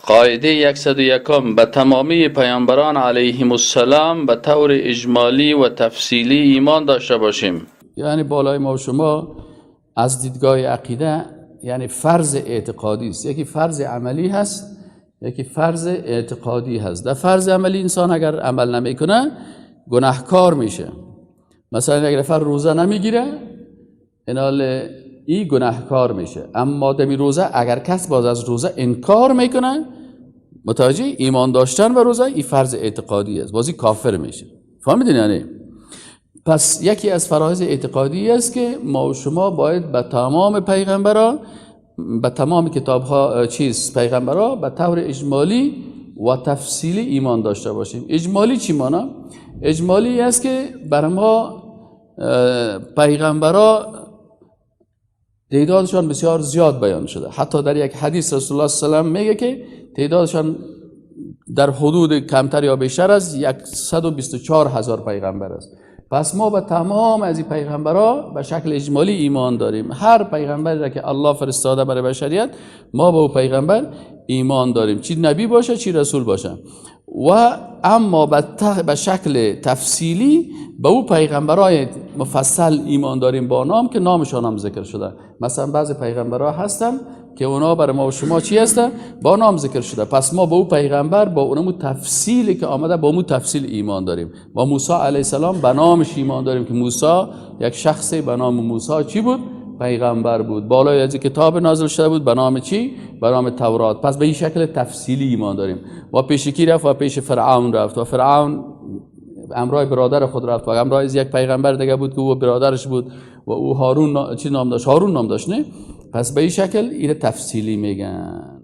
قاعده 101: به تمامی پیامبران علیهم السلام به طور اجمالی و تفصیلی ایمان داشته باشیم. یعنی بالای ما و شما از دیدگاه عقیده، یعنی فرض اعتقادی است. یکی فرض عملی هست، یکی فرض اعتقادی هست. در فرض عملی انسان اگر عمل نمیکنه گناهکار میشه. مثلا اگر نفر روزه نمیگیره، اینال ای گناهکار میشه. اما دمی روزه اگر کس باز از روزه انکار میکنه، متوجه؟ ایمان داشتن و روزه ای فرض اعتقادی است، بازی کافر میشه. فهمیدین؟ یعنی پس یکی از فرایض اعتقادی است که ما و شما باید به تمام پیغمبرا، به تمام کتاب ها، چیز، پیغمبرا به طور اجمالی و تفصیلی ایمان داشته باشیم. اجمالی چی مانا؟ اجمالی است که بر ما پیغمبرا تعدادشان بسیار زیاد بیان شده. حتی در یک حدیث رسول الله صلی الله علیه و میگه که تعدادشان در حدود کمتر یا بیشتر از 124 هزار پیغمبر است. پس ما به تمام از این پیغمبرها به شکل اجمالی ایمان داریم. هر پیغمبری را که الله فرستاده برای بشریت، ما به او پیغمبر ایمان داریم، چی نبی باشه چی رسول باشه. و اما به شکل تفصیلی به او پیغمبرای مفصل ایمان داریم با نام که نامشان هم ذکر شده. مثلا بعض پیغمبرها هستن که اونا برای ما و شما چی هستن؟ با نام ذکر شده. پس ما به او پیغمبر با اونمو تفصیلی که آمده، با اون تفصیل ایمان داریم. و موسی علیه السلام به نامش ایمان داریم که موسی، یک شخصی به نام موسی چی بود؟ پیغمبر بود. بالای از کتاب نازل شده بود به نام چی؟ به نام تورات. پس به این شکل تفصیلی ایمان داریم. و پیش کی رفت؟ و پیش فرعون رفت و فرعون امرای برادر خود رفت و امرای یک پیغمبر دیگه بود که او برادرش بود و او هارون چی نام داشت؟ هارون نام داشت، نه؟ پس به این شکل این تفصیلی میگن.